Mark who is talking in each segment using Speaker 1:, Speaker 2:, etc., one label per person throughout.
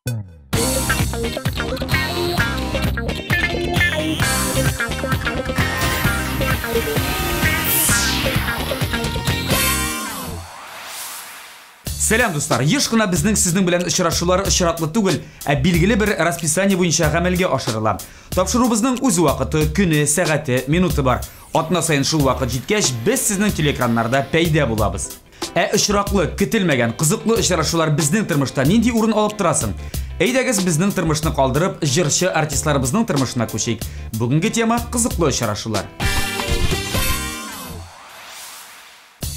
Speaker 1: Сәлам, дуслар! Еш кына безнең сезнең белән очрашулар очраклы түгел, ә билгеле бер расписание буенча гамәлгә ашырыла. Тапшыруыбызның үз вакыты, көне, сәгате, минуты бар. Атна саен шул вакыт җиткәч, без сезнең телеэкраннарда пәйда булабыз. Ә очраклы, көтелмәгән, кызыклы очрашулар безнең тормышта нинди урын алып тора соң? Әйдәгез, безнең тормышны калдырып, җырчы артистларыбызның тормышына күчик. Бүгенге тема кызыклы очрашулар.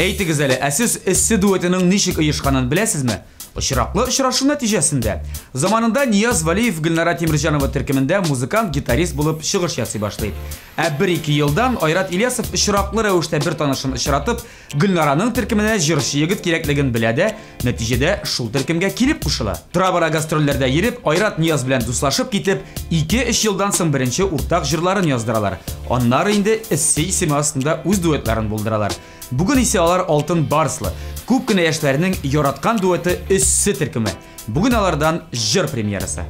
Speaker 1: Әйтегез әле, ә сез Эссе дуэтының ничек оешканын беләсезме? Очраклы очрашу нәтиҗәсендә. Заманында Нияз Валиев Гөлнара Тимерҗанова төркемендә музыкант-гитарист булып чыгыш ясый башлый. Ә бер-ике елдан Айрат Ильясов очраклы рәвештә бер танышын очратып, Гөлнараның төркеменә җырчы егет кирәклеген белә дә, нәтиҗәдә шул төркемгә килеп кушыла. Тора-бара гастрольләрдә йөреп, Айрат Нияз белән дуслашып китеп, ике-өч елдан соң беренче уртак җырларын яздыралар. Аннары инде Эссе исеме астында үз дуэтларын булдыралар. Бүген исә алар Алтын Барслы, күп кенә яшьләрнең яраткан дуэты Эссе төркеме. Бүген алардан җыр премьерасы.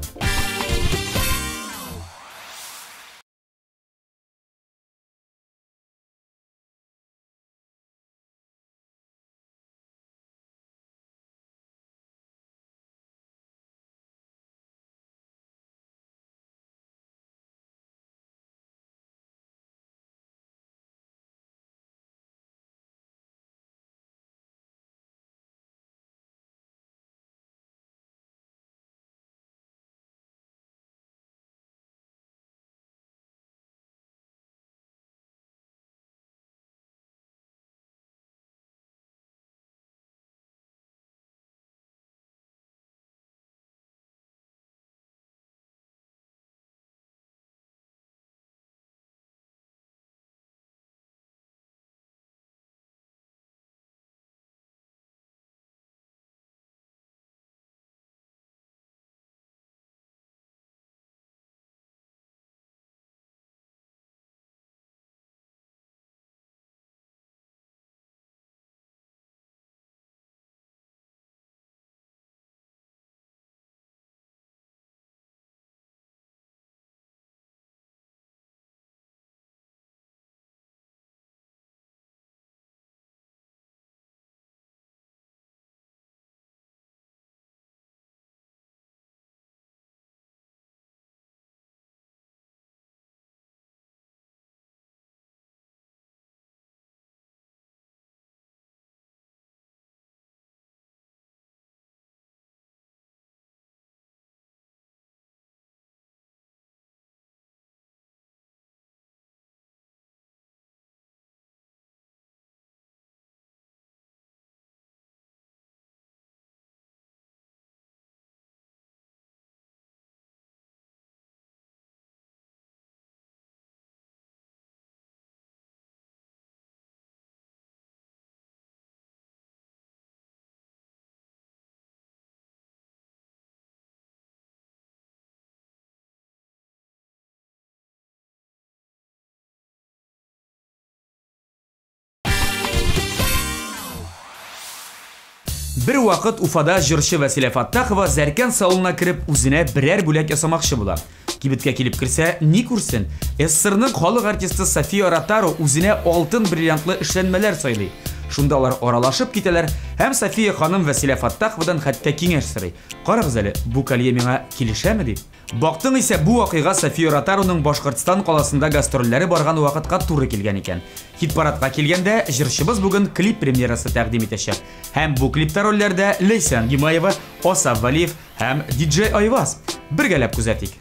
Speaker 1: Бер вакыт Уфада җырчы Вәсилә Фаттахова Зәркән салонына кереп үзенә берәр бүләк ясамакчы була. Кибеткә килеп керсә, ни күрсен? СССРның халык артисты София Ротару үзенә алтын бриллиантлы эшләнмәләр сайлый. Шунда алар аралашып китәләр һәм София ханым Вәсилә Фаттаховадан хәтта киңәш сорый. Карагыз әле, бу колье миңа килешәме дип. Бактың исә, бу вакыйга София Ротаруның Башкортстан каласында гастрольләре барган вакытка туры килгән икән. Хит-парадка килгәндә, җырчыбыз бүген клип премьерасы тәкъдим итәчәк. Һәм бу клипта рольләрдә Ләйсән Гимаева, Асаф Вәлиев һәм диджей Айваз. Бергәләп күзәтик.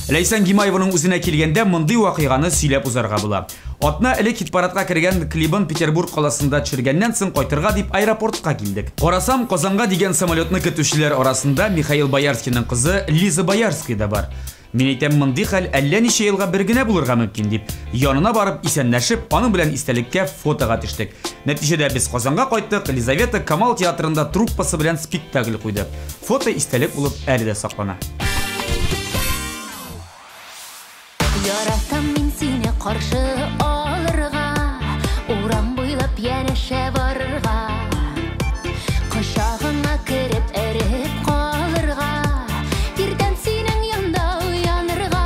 Speaker 1: Ләйсән Гимаеваның үзенә килгәндә, мондый вакыйганы сөйләп узарга була. Атна элек хит-парадка кергән клибын Петербург каласында төшергәннән соң кайтырга дип аэропортка килдек. Карасам, Казанга дигән самолетны көтүчеләр арасында Михаил Боярскийның кызы Лиза Боярская да бар. Мин әйтәм, мондый хәл әллә ничә елга бер генә булырга мөмкин дип, янына барып исәнләшеп, аның белән истәлеккә фотога төштек. Нәтиҗәдә без Казанга кайттык, Лизавета Камал театрында труппасы белән спектакль куйды. Фото истәлек булып әле дә саклана.
Speaker 2: Яратам мин сине каршы алырга, урам буйлап янәшә барырга, кочагыңа кереп эреп калырга, иртән синең янда уянырга,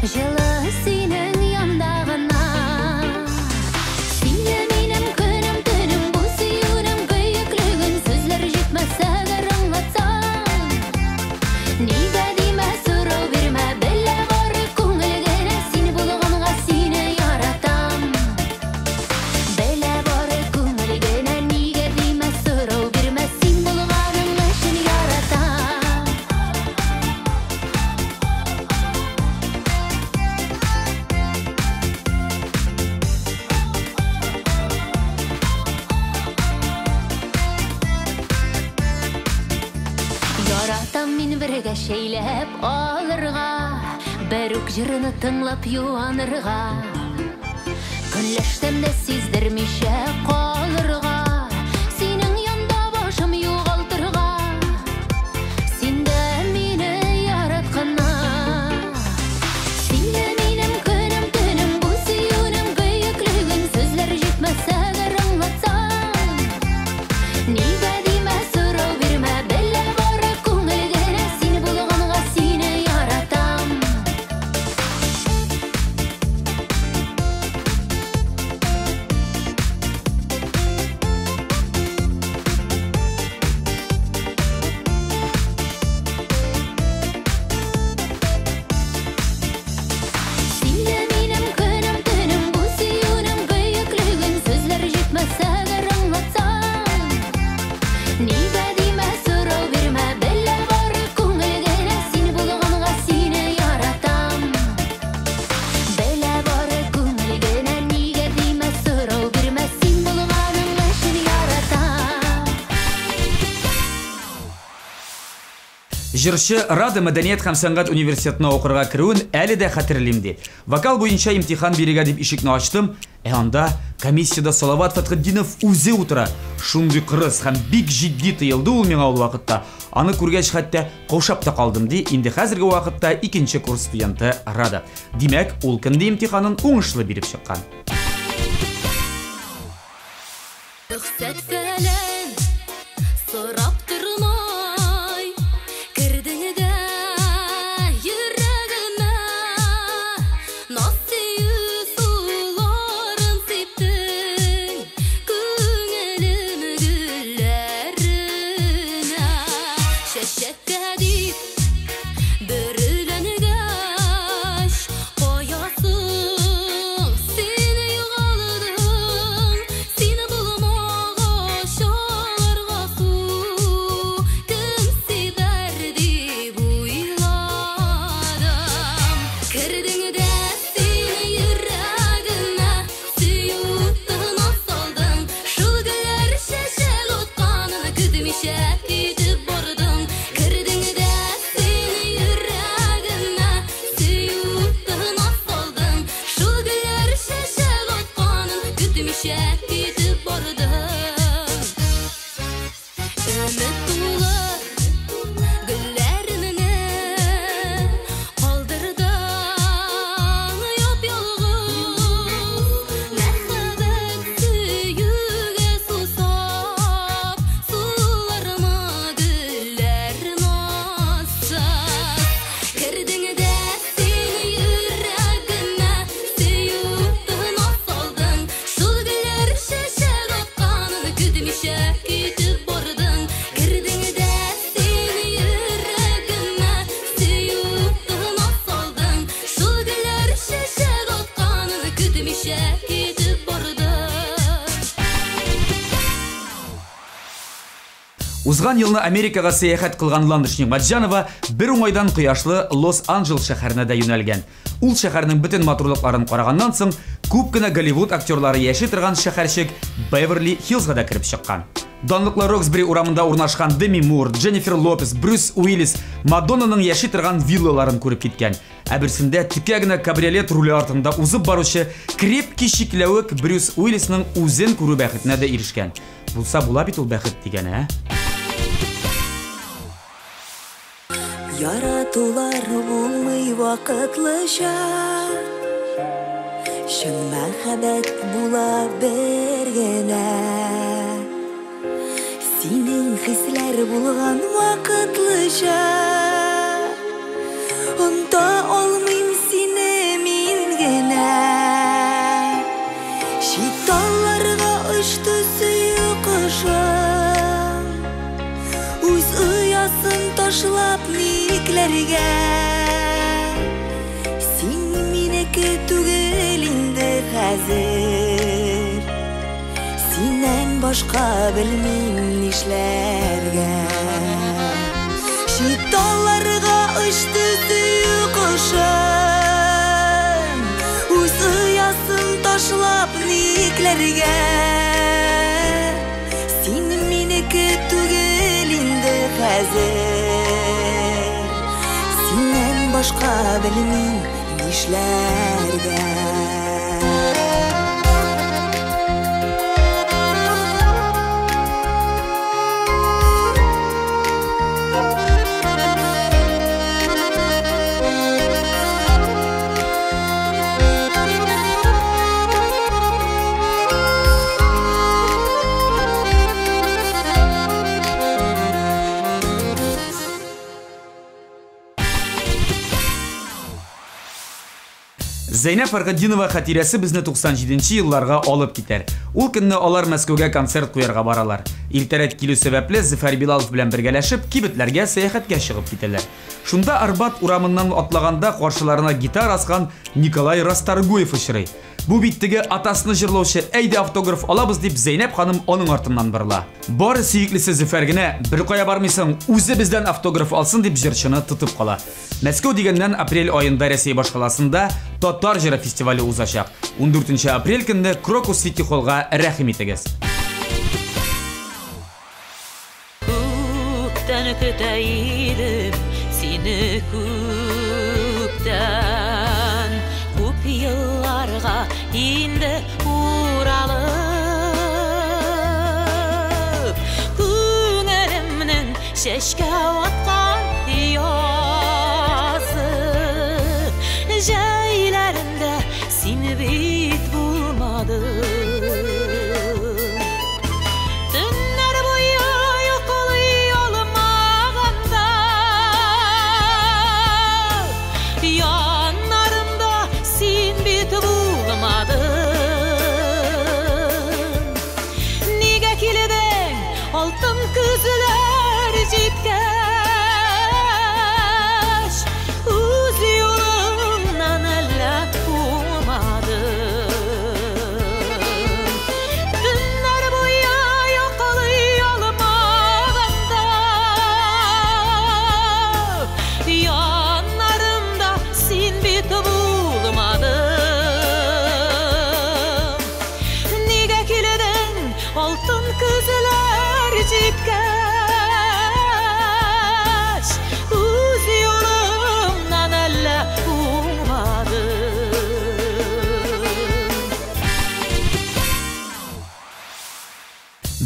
Speaker 2: җылы синең янда гына. Син дә минем көнем, төнем, бу сөюнең бөеклеген сүзләр җитмәс әгәр аңлатсам. Нигә димә, сорау бирмә, белә бары күңел генә, син булганга сине яратам. Белә бары күңел генә, нигә димә, сорау бирмә, син булганың өчен яратам. Яратам мин бергә шәйләп алырга, бер үк җырны тыңлап юанырга, көнләшсәм дә сиздермичә калырга, синең янда башым югалтырга, син дә мине яратканнар. Син дә минем көнем, төнем, бу сөюнең бөеклеген сүзләр җитмәс әгәр аңлатсам. Нигә димә, сорау бирмә, белә бары күңел генә, син булганга сине яратам. Син дә минем көнем, төнем, бу сөюнең бөеклеген сүзләр җитмәс әгәр аңлатсам. Нигә димә, сорау бирмә, белә бары күңел генә, син булганга сине яратам. Белә бары күңел генә, нигә димә, сорау бирмә, син булганың өчен яратам.
Speaker 1: Җырчы Рада мәдәният һәм сәнгать университетына укырга керүен әле дә хәтерлим ди. Вокал буенча имтихан бирергә дип ишекне ачтым, ә анда комиссиядә Салават Фәтхетдинов үзе утыра. Шундый кырыс һәм бик җитди тоелды ул миңа ул вакытта. Аны күргәч хәтта каушап та калдым ди. Инде хәзерге вакытта икенче курс студенты Рада. Димәк, ул көнде имтиханын уңышлы биреп чыккан.
Speaker 2: Рөхсәт фәлән сорап тормай, кердең дә йөрәгемә, наз сөю суларын сиптең күңелем гөлләренә. Чәчәккә дип бөреләнгәч, каясың син югалдың, син булмагач аларга су кем сибәр дип уйладым. Кердең дә син йөрәгемә, сөю утына салдың, шул гөлләр чәчәк атканын көтмичә китеп бардың. Кердең дә син йөрәгемә, сөю утына салдың, шул гөлләр чәчәк атканын көтмичә китеп бардың. Өмет тулы гөлләремне калдырдың яп-ялгыз, мәхәббәт сөюгә сусап, суларыма гөлләр назсыз. Кердең дә син йөрәгемә, сөю утына салдың, шул гөлләр чәчәк атканын көтмичә китеп бардың. Кердең
Speaker 1: Узган елны Америкага сәяхәт кылган Ландыш Нигъмәтҗанова бер уңайдан кояшлы Лос-Анджелес шәһәренә дә юнәлгән. Ул шәһәрнең бөтен матурлыкларын караганнан соң, күп кенә Голливуд актерлары яши торган шәһәрчек Беверли-Хиллзга да кереп чыккан. Данлыклы Роксбери урамында урнашкан Деми Мур, Дженнифер Лопес, Брюс Уиллис, Мадоннаның яши торган виллаларын күреп киткән. Ә берсендә текә генә кабриолет руле артында узып баручы крепкий чикләвек Брюс Уиллисның үзен күрү бәхетенә дә ирешкән. Булса була бит ул бәхет дигәне, ә?
Speaker 3: Яратулар булмый вакытлыча, Чын мәхәббәт була бер генә. Синең хисләр булган вакытлыча, Оныта алмыйм сине мин генә. Чит талларга очты сөю кошым, Үз оясын ташлап никләргә. Син минеке түгел инде хәзер, Синнән башка белмим нишләргә. Чит талларга очты сөю кошым, Үз оясын ташлап никләргә. Син минеке түгел инде хәзер, Синнән башка белмим нишләргә.
Speaker 1: Зәйнәб Фәрхетдинова хатирәсе безне 97 елларга алып китәр. Ул көнне алар Мәскәүгә концерт куярга баралар. Иртәрәк килү сәбәпле Зөфәр Билалов белән бергәләшеп кибетләргә сәяхәткә чыгып китәләр. Шунда Арбат урамыннан атлаганда каршыларына гитара аскан Николай Расторгуев очрый. Бу бит теге атасны җырлаучы, әйдә автограф алабыз дип Зәйнәб ханым аның артыннан борыла. Бары сөеклесе Зөфәр генә, бер кая бармыйсың, үзе бездән автограф алсын дип җырчыны тотып кала. Мәскәү дигәннән апрель аенда Рәсәй башкаласында Татар җыры фестивале узачак. 14 апрель көнне Крокус Сити Холлга рәхим итегез.
Speaker 4: Күптән көтә идем сине, күптән, күп елларга инде уралып, күңелемнең чәчкә аткан язы, җәйләрендә син бит булмадың. Төннәр буе йоклый алмаганда, яннарымда син бит булмадың. Нигә килдең алтын көзләр җиткәч, үз юлыңнан әллә уңмадың. Төннәр буе йоклый алмаганда, яннарымда син бит булмадың. Нигә килдең алтын көзләр җиткәч, үз юлыңнан әллә уңмадың.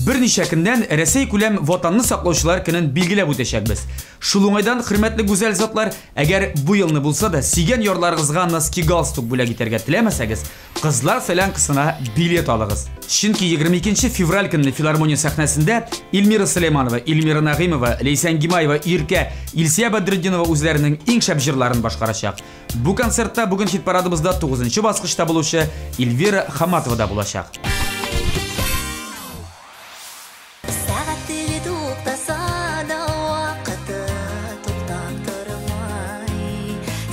Speaker 1: Берничә көннән Рәсәй күләм Ватанны саклаучылар көнен билгеләп үтәчәкбез. Шул уңайдан, хөрмәтле гүзәл затлар, әгәр бу елны булса да сөйгән ярларыгызга носки галстук бүләк итәргә теләмәсәгез, кызлар солянкасына билет алыгыз. Чөнки 22 февраль көнне филармония сәхнәсендә Эльмира Сөләйманова, Эльмира Нәгыймова, Ләйсән Гимаева, Иркә, Илсия Бәдретдинова үзләренең иң шәп җырларын башкарачак. Бу концертта бүген хит-парадыбызда 9 баскычта булучы Эльвира Хаматова да булачак.
Speaker 2: Сәгать теле туктаса да вакыты туктап тормай.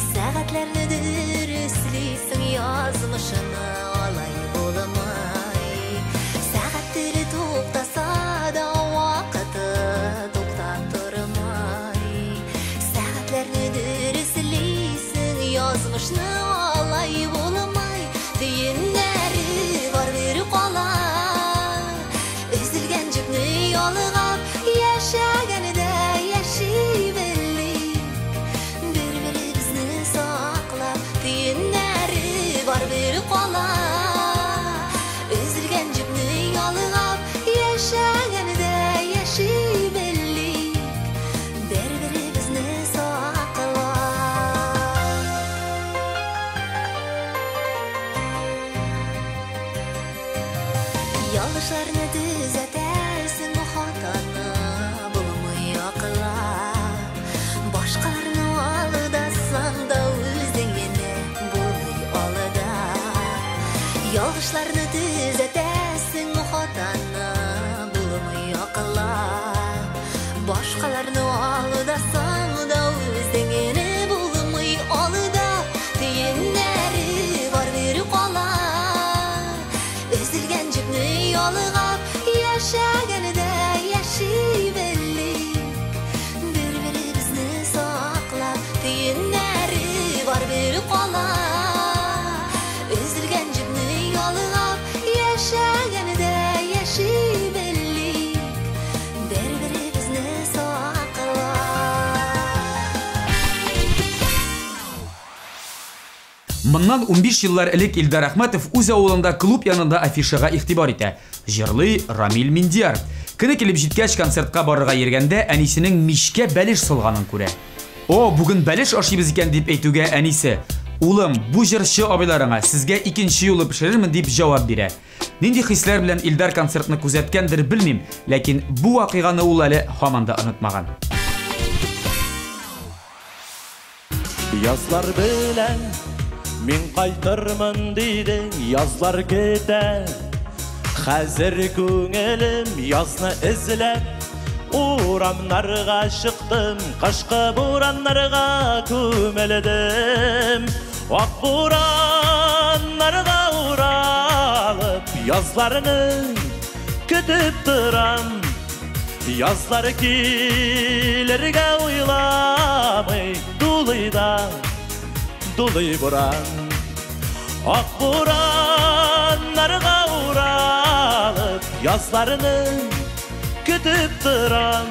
Speaker 2: Сәгатьләрне дөреслисең, язмышыңа алай булмай. Сәгать теле туктаса да вакыты тормышны алай булмай, төеннәре бар бер кала. Өзелгән җепне ялгап, яшәгәндә яши белик. Бер-беребезне саклап, төеннәре бар бер кала. Өзелгән җепне ялгап, яшәгәндә яши белик. Бер-беребезне саклап. Ялгышларны төзәтәсең, хатаны булмый аклап. Башкаларны алдасаң да үзеңне булмый алда. Ялгышларны төзәтәсең, хатаны булмый аклап. Башкаларны алдасаң да үзеңне булмый алда. Төеннәре бар бер кала. Өзелгән җепне ялгап, яшәгәндә яши белик. Бер-беребезне саклап, төеннәре бар бер кала. Өзелгән җепне ялгап, яшәгәндә яши белик. Бер-беребезне саклап.
Speaker 1: Моннан 15 еллар элек Илдар Әхмәтов үз авылында клуб янында афишага игътибар итә. Җырлый Рамил Миндияр. Көне килеп җиткәч, концертка барырга йөргәндә әнисенең мичкә бәлеш салганын күрә. О, бүген бәлеш ашыйбыз икән дип әйтүгә әнисе: "Улым, бу җырчы абыйларыңа сезгә икенче юлы пешерермен" дип җавап бирә. Нинди хисләр белән Илдар концертны күзәткәндер белмим, ләкин бу вакыйганы ул әле һаман да онытмаган.
Speaker 5: Язлар белән мин кайтырмын дидең, язлар көтә. Хәзер күңелем язны эзләп, урамнарга чыктым, кышкы бураннарга күмелдем. Ак бураннарга уралып, язларны көтеп торам. Язлар килергә уйламый, дулый да дулый буран. Ак бураннарга уралып, язларны көтеп торам.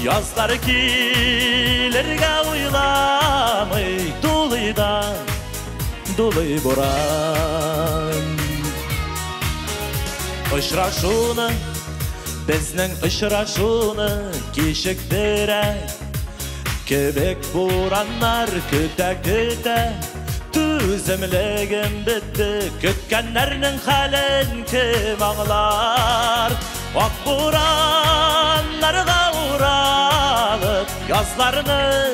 Speaker 5: Язлар килергә уйламый, дулый да дулый буран. Очрашуны, безнең очрашуны кичектерә кебек бураннар көтә-көтә. Түземлегем бетте, көткәннәрнең хәлен кем аңлар? Ак бураннарга уралып, язларны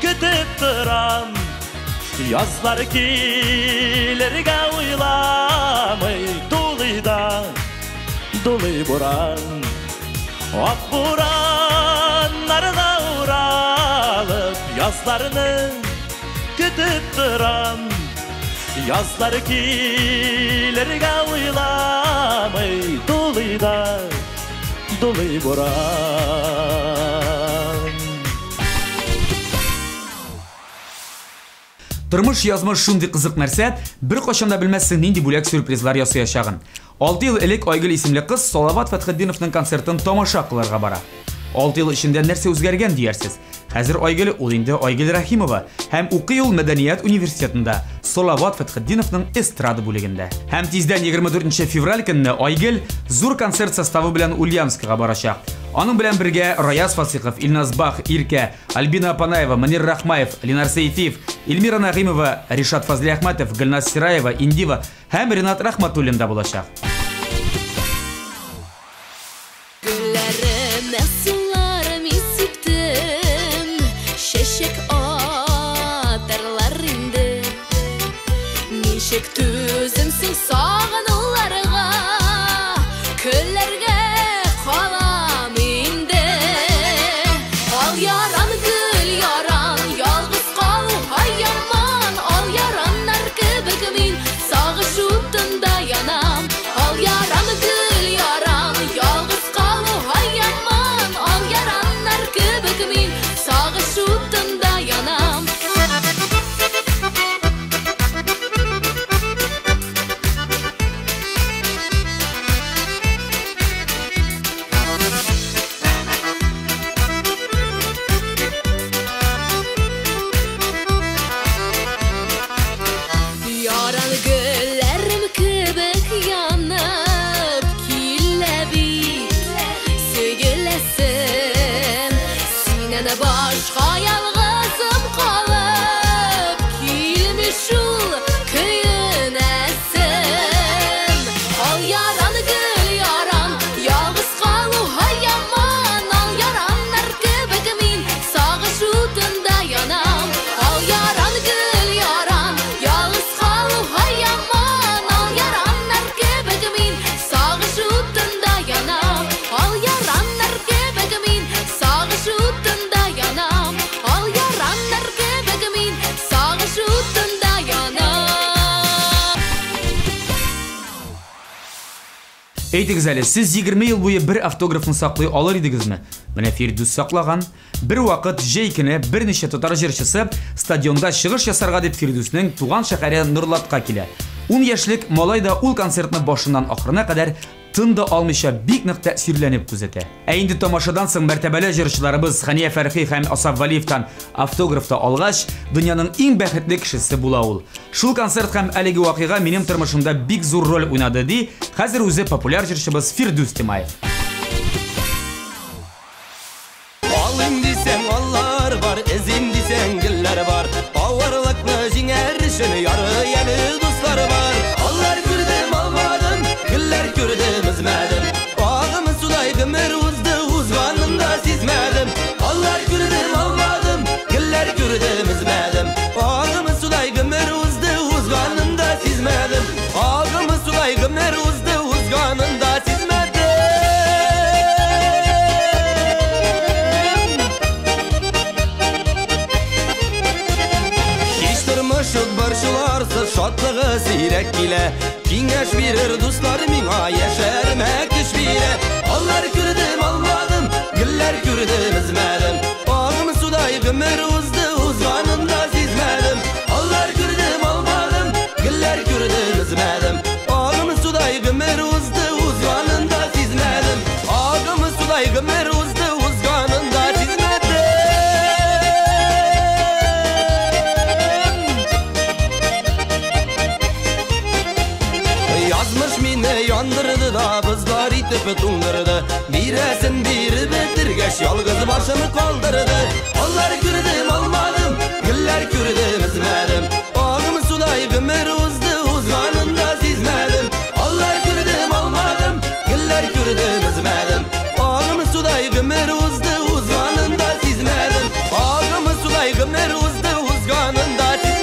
Speaker 5: көтеп торам. Язлар килергә уйламый, дулый да дулый буран. Ак бураннарга уралып, язларны көтеп торам. Язлар килергә уйламый, дулый да дулый буран.
Speaker 1: Тормыш язмыш шундый кызык нәрсә, бер кайчан да белмәссең нинди бүләк сюрпризлар ясаячагын. 6 ел элек Айгөл исемле кыз Салават Фәтхетдиновның концертын тамаша кылырга бара. 6 ел эчендә нәрсә үзгәргән диярсез. Хәзер Айгөл ул инде Айгөл Рәхимова һәм укый ул Мәдәният университетында Салават Фәтхетдиновның эстрада бүлегендә. Һәм тиздән 24 февраль көнне Айгөл зур концерт составы белән Ульяновскага барачак. Аның белән бергә Раяз Фасихов, Илназ Бах, Иркә, Альбина Апанаева, Манир Рахмаев, Ленар Сәйфиев, Эльмира Нагимова, Ришат Фазлиәхмәтов, Гөлназ Сираева, Индива һәм Ренат Рахматуллин да булачак.
Speaker 2: Гөлләремә суларым сиптем, чәчәк атарлар инде. Ничек түземсең сагынуларга, көлләргә калам инде. Ал яран, гөл яран, ялгыз калу һай яман. Ал яраннар кебек мин сагыш утында янам. Ал башка ялгызым калып, килми шул көенәсем. Ал яран, гөл яран, ялгыз калу һай яман. Ал яраннар кебек мин сагыш утында янам. Ал яран, гөл яран, ялгыз калу һай яман. Ал яраннар кебек мин сагыш утында янам. Ал яраннар кебек мин сагыш утында янам. Ал яраннар кебек мин сагыш утында янам.
Speaker 1: Әйтегез әле, сез 20 ел буе бер автографны саклый алыр идегезме? Менә Фирдүс саклаган. Бер вакыт җәй көне берничә татар җырчысы стадионда чыгыш ясарга дип Фирдүснең туган шәһәре Нурлатка килә. 10 яшьлек малай да ул концертны башыннан ахырына кадәр тын да алмыйча бик нык тәэсирләнеп күзәтә. Ә инде тамашадан соң мәртәбәле җырчыларыбыз Хәния Фәрхи һәм Асаф Вәлиевтан автограф та алгач, дөньяның иң бәхетле кешесе була ул. Шул концерт һәм әлеге вакыйга минем тормышымда бик зур роль уйнады, ди хәзер үзе популяр җырчыбыз Фирдүс Тимаев.
Speaker 6: Алыйм дисәң аллар бар, эзим дисәң гөлләр бар. Авырлыкны җиңәр өчен ярый әле дуслар бар. Аллар күрдем, алмадым, гөлләр күрдем, өзмәдем. Агым судай гомер узды, узганын да сизмәдем. Аллар күрдем, алмадым, гөлләр күрдем, өзмәдем. Агым судай гомер узды, узганын да сизмәдем. Агым судай гомер узды, узганын да сизмәдем. Һич тормыш борчуларсыз, шатлыгы сирәк килә. Киңәш бирер дуслар миңа, яшәрмә көч бирә. Аллар күрдем, алмадым, гөлләр күрдем, өзмәдем. Агым судай гомер узды, узганын да сизмәдем. Аллар күрдем, алмадым, гөлләр күрдем, өзмәдем. Агым судай гомер узды, узганын да сизмәдем. Агым судай гомер узды, узганын да сизмәдем. Язмыш мине яндырды да, бозлар итеп туңдырды. Бирәсен биреп бетергәч, ялгыз башым калдырды. Аллар күрдем, алмадым, гөлләр күрдем, өзмәдем. Агым судай гомер узды, узганын да сизмәдем. Аллар күрдем, алмадым, гөлләр күрдем, өзмәдем. Агым судай гомер узды, узганын да сизмәдем. Агым судай гомер узды, узганын да сизмәдем.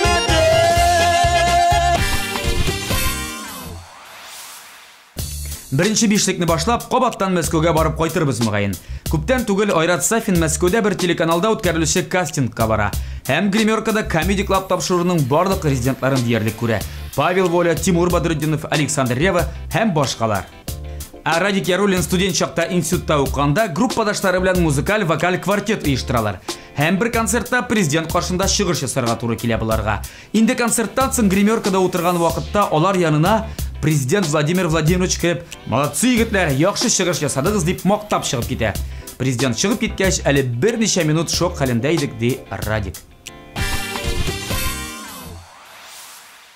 Speaker 1: Беренче бишлекне башлап, кабаттан Мәскәүгә барып кайтырбыз мөгаен. Күптән түгел Айрат Сафин Мәскәүдә бер телеканалда үткәрелүче кастингка бара. Һәм гримеркада Comedy Club тапшыруының барлык резидентларын диярлек күрә. Павел Воля, Тимур Бадрутдинов, Александр Рева һәм башкалар. Ә Радик Яруллин студент чакта институтта укыганда группадашлары белән музыкаль-вокаль квартет оештыралар. Һәм бер концертта президент каршында чыгыш ясарга туры килә боларга. Инде концерттан соң гримеркада утырган вакытта алар янына президент Владимир Владимирович кереп, "Молодцы, егетләр, яхшы чыгыш ясадыгыз" дип мактап чыгып китә. Президент чыгып киткәч, әле берничә минут шок хәлендә идек, ди Радик.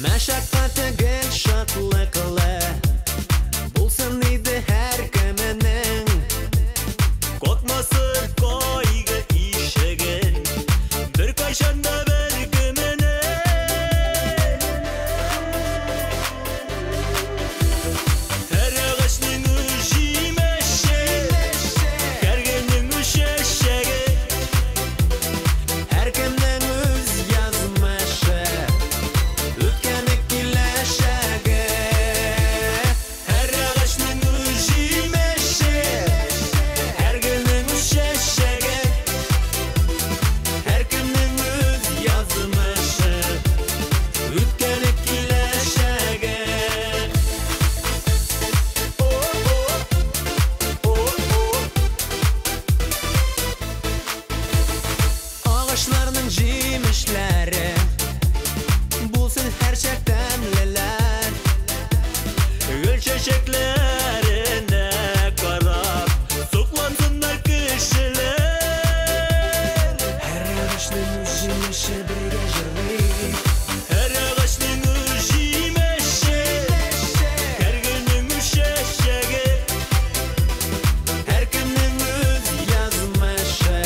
Speaker 7: Мәшәкате гел шатлыклы булсын иде һәркеменең.
Speaker 5: Какмасын кайгы ишеген беркайчан да беркеменең. Һәр агачның үз җимеше, һәр гөлнең үз чәчәге,
Speaker 7: Һәркемнең үз язмышы, үткәне киләчәге.
Speaker 5: Һәр агачның үз җимеше, һәр гөлнең үз чәчәге, һәркемнең үз язмышы, үткәне киләчәге.
Speaker 7: Агачларның җимешләре булсын һәрчак тәмлеләр.
Speaker 5: Гөл чәчәкләренә карап соклансыннар кешеләр.
Speaker 7: Һәр агачның үз җимеше бергә җырлый.
Speaker 5: Һәр агачның үз җимеше, һәр гөлнең үз чәчәге,
Speaker 7: Һәркемнең үз язмышы,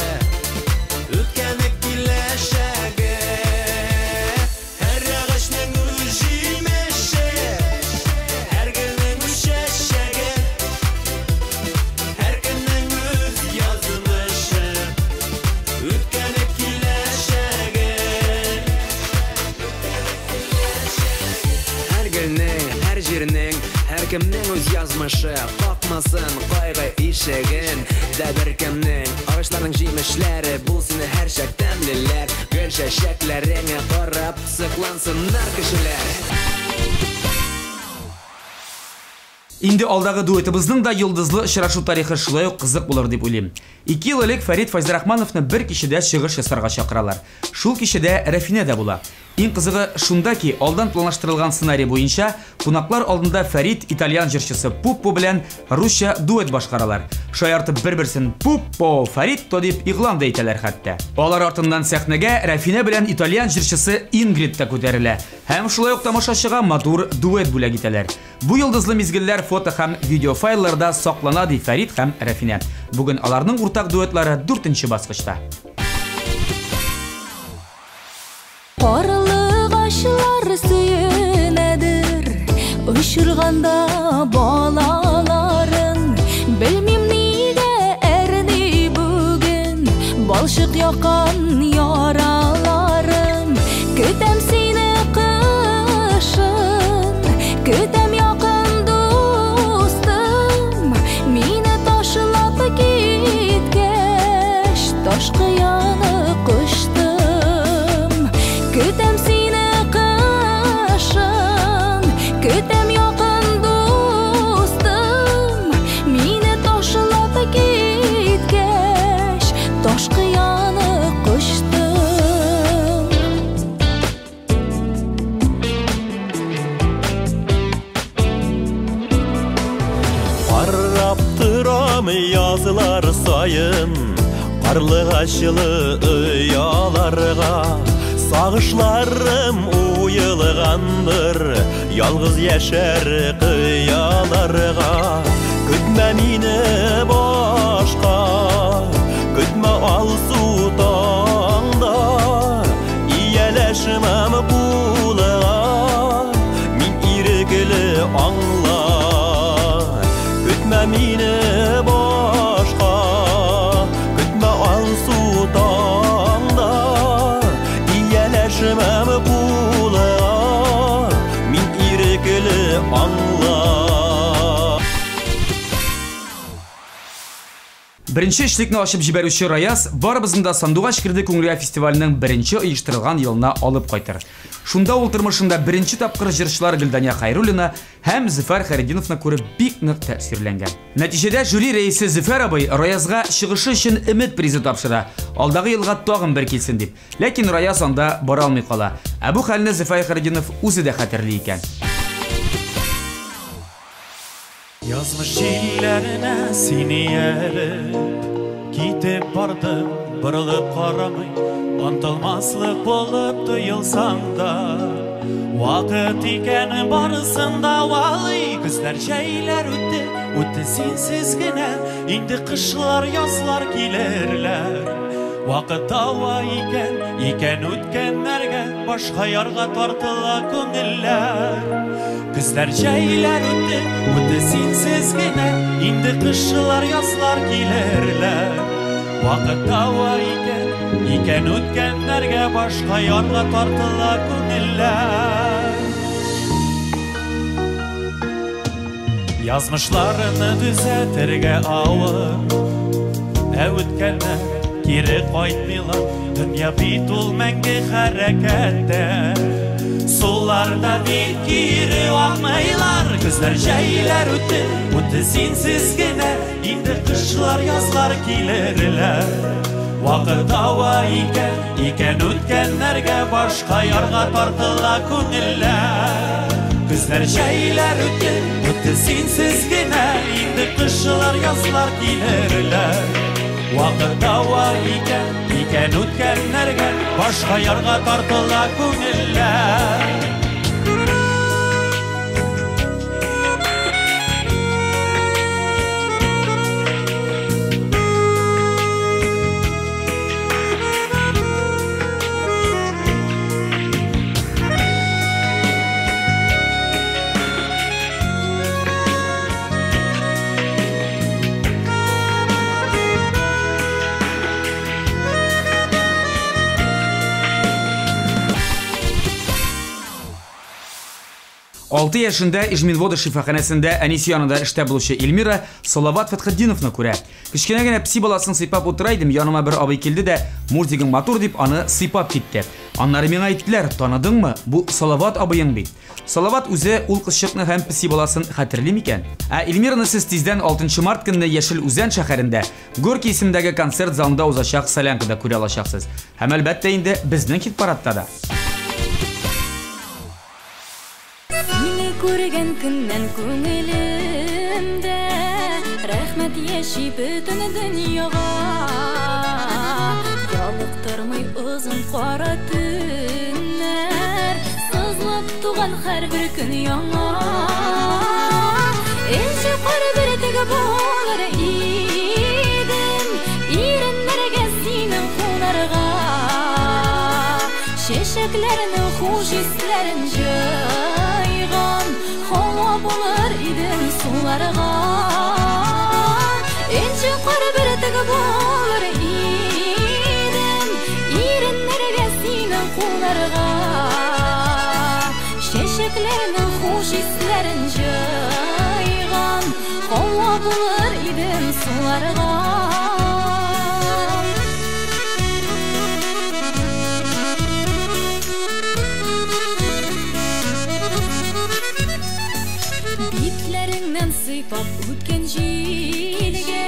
Speaker 7: язмышы какмасын кайгы ишеген дә беркемнең. Агачларның җимешләре булсын һәрчак тәмлеләр, гөл чәчәкләреңә карап соклансыннар кешеләр.
Speaker 1: Инде алдагы дуэтыбызның да йолдызлы очрашу тарихы шулай ук кызык булыр дип уйлыйм. 2 ел элек Фәрит Фәйзрахмановны бер кичәдә чыгыш ясарга чакыралар. Шул кичәдә Рәфинә дә була. Иң кызыгы шунда ки, алдан планлаштырылган сценарий буенча кунаклар алдында Фәрит итальян җырчысы Пуппо белән русча дуэт башкаралар. Шаяртып бер-берсен Пуппо, Фәритто дип игълан да итәләр хәтта. Алар артыннан сәхнәгә Рәфинә белән итальян җырчысы Ингрид та күтәрелә һәм шулай ук тамашачыга матур дуэт бүләк итәләр. Бу йолдызлы мизгелләр фото һәм видеофайлларда саклана, ди Фәрит һәм Рәфинә. Бүген аларның уртак дуэтлары 4нче баскычта.
Speaker 2: Карлыгачлар сөенәдер очырганда балаларын. Белмим нигә әрни бүген балчык яккан яраларын. Көтәм сине кышын, көтәм якын дустым. Мине ташлап киткәч, таш кыяны кочтым. Көтәм сине кышын, көтәм якын дустым. Мине ташлап киткәч, таш кыяны кочтым.
Speaker 5: Карап торам язлар саен карлыгачлы ояларга. Сагышларым уелгандыр ялгыз яшәр кыяларга. Көтмә мине башка, көтмә алсу таңда. Ияләшмәм кулыңа, мин ирекле аңла. Көтмә мине башка, көтмә алсу таңда. Ияләшмәм кулыңа, мин ирекле аңла.
Speaker 1: Беренче эшлекне ачып җибәрүче Раяз барыбызны да Сандугач керде күңелгә фестиваленең беренче оештырылган елына алып кайтыр. Шунда ул тормышында беренче тапкыр җырчылар Гөлдания Хайруллина һәм Зөфәр Хәйретдиновны күреп бик нык тәэсирләнгән. Нәтиҗәдә жюри рәисе Зөфәр абый Раязга чыгышы өчен өмет призы тапшыра. Алдагы елга тагын бер килсен дип. Ләкин Раяз анда бара алмый кала. Ә бу хәлне Зөфәр Хәйретдинов үзе дә хәтерли икән.
Speaker 8: Язмыш җилләренә сине ияреп китеп бардым, борылып карамый, онытылмаслык булып тоелсаң да. Вакыт икән барысын да валый, көзләр җәйләр үтте, үтте синсез генә, инде кышлар, язлар килерләр. Вакыт дава икән, икән үткәннәргә, башка ярга тартыла күңелләр. Көзләр җәйләр үтте, үтте синсез генә, инде кышлар, язлар килерләр. Вакыт дава икән, икән үткәннәргә, башка ярга тартыла күңелләр. Язмышларны төзәтергә авыр, ә үткәннәр кире кайтмыйлар. Дөнья бит ул мәңге хәрәкәттә, сулар да бит кире акмыйлар. Көзләр җәйләр үтте, үтте синсез генә, инде кышлар, язлар килерләр. Вакыт дава икән, икән үткәннәргә, башка ярга тартыла күңелләр. Көзләр җәйләр үтте, үтте синсез генә, инде кышлар, язлар килерләр. Вакыт дава икән, икән үткәннәргә, башка ярга тартыла күңелләр.
Speaker 1: Алты яшендә Ижминводы шифаханәсендә әнисе янында эштә булучы Эльмира Салават Фәтхетдиновны күрә. Кечкенә генә песи баласын сыйпап утыра идем, яныма бер абый килде дә, мультигың матур дип, аны сыйпап китте. Аннары миңа әйттеләр, таныдыңмы, бу Салават абыең бит. Салават үзе ул кызчыкны һәм песи баласын хәтерли микән? Ә Эльмираны сез тиздән 6 март көнне Яшел Үзән шәһәрендә Горький исемендәге концерт залында узачак солянкада күрә алачаксыз. Һәм әлбәттә инде безнең хит-парадта да.
Speaker 2: Сине күргән көннән күңелемдә Рәхмәт яши бөтен дөньяга. Ялыктырмый озын кара төннәр, Сызлап туган һәрбер көн яңа. Энҗе кар бөртеге булыр идем, Иреннәргә синең кунарга. Чәчәкләрнең хуш исләрен җыйган Һава булыр идем суларга. Энҗе кар бөртеге булыр идем, Иреннәргә синең кунарга. Чәчәкләрнең хуш исләрен җыйган Һава булыр идем суларга. Битләреңнән сыйпап үткән җилгә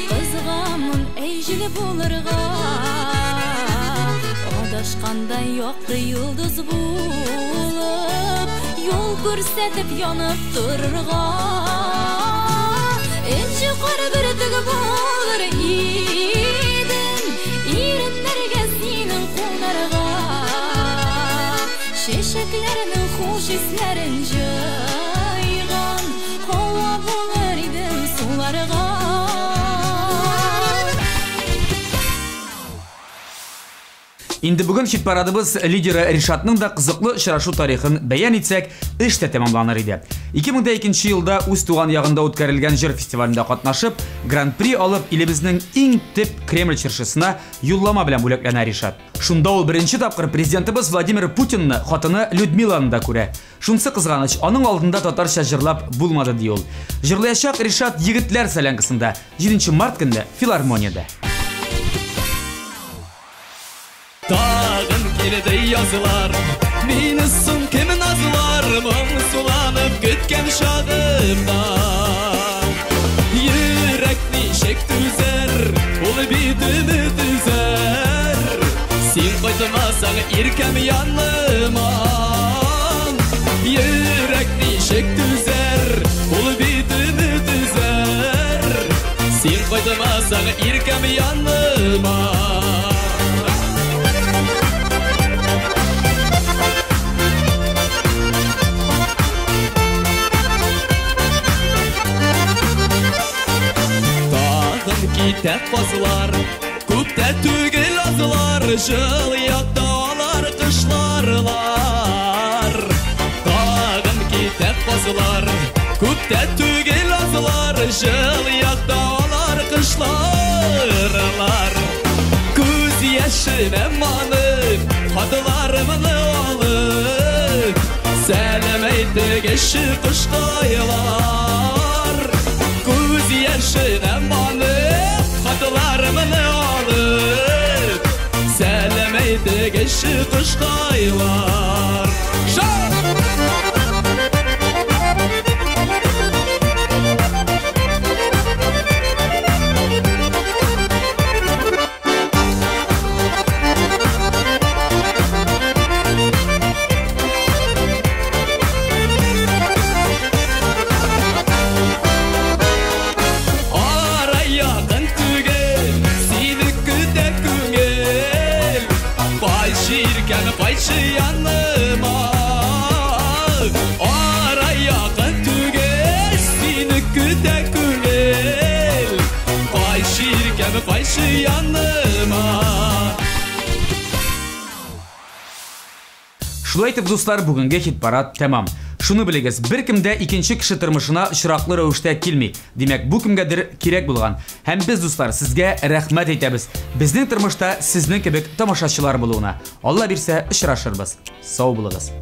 Speaker 2: Кызгамын, әй җил булырга. Адашканда якты йолдыз булып, Юл күрсәтеп янып торырга. Энҗе кар бөртеге булыр идем, Иреннәргә синең кунарга. Чәчәкләрнең хуш исләрен җыйган Һава булыр идем суларга.
Speaker 1: Инде бүген хит-парадыбыз лидеры Ришатның да кызыклы очрашу тарихын бәян итсәк, эш тә тәмамланыр иде. 2002 елда үз туган ягында үткәрелгән җыр фестивалендә катнашып, гран-при алып, илебезнең иң төп Кремль чыршысына юллама белән бүләкләнә Ришат. Шунда ул беренче тапкыр президентыбыз Владимир Путинны, хатыны Людмиланы да күрә. Шунсы кызганыч, аның алдында татарча җырлап булмады, ди ул. Җырлаячак Ришат егетләр солянкасында 7 март көнне филармониядә.
Speaker 6: Тагын килде язлар, мине соң кем назлар, моңсуланып көткән чагымда. Йөрәк ничек түзәр, ул бит өмет өзәр. Син кайтмасаң иркәм яныма. Йөрәк ничек түзәр, ул бит өмет өзәр. Син кайтмасаң иркәм яныма. Тагын китә казлар, күптә түгел азлар, җылы якта алар кышларлар. Тагын китә казлар, күптә түгел азлар, җылы якта алар кышларлар. Күз яшемә манып, хатларымны алып, сәлам әйтегезче кошкайлар. Күз яшенә манып, хатларымны алып, сәлам әйтегезче кошкайлар. Шау! Ара якын түгел, сине көтә күңел. Кайчы иркәм, кайчы яныма. Ара якын түгел, сине көтә күңел. Кайчы иркәм, кайчы яныма.
Speaker 1: Шулай итеп, дуслар, бүгенге хит-парад тәмам. Шуны белегез, беркем дә икенче кеше тормышына очраклы рәвештә килми. Димәк, бу кемгәдер кирәк булган. Һәм без, дуслар, сезгә рәхмәт әйтәбез. Безнең тормышта сезнең кебек тамашачылар булуына. Алла бирсә, очрашырбыз. Сау булыгыз.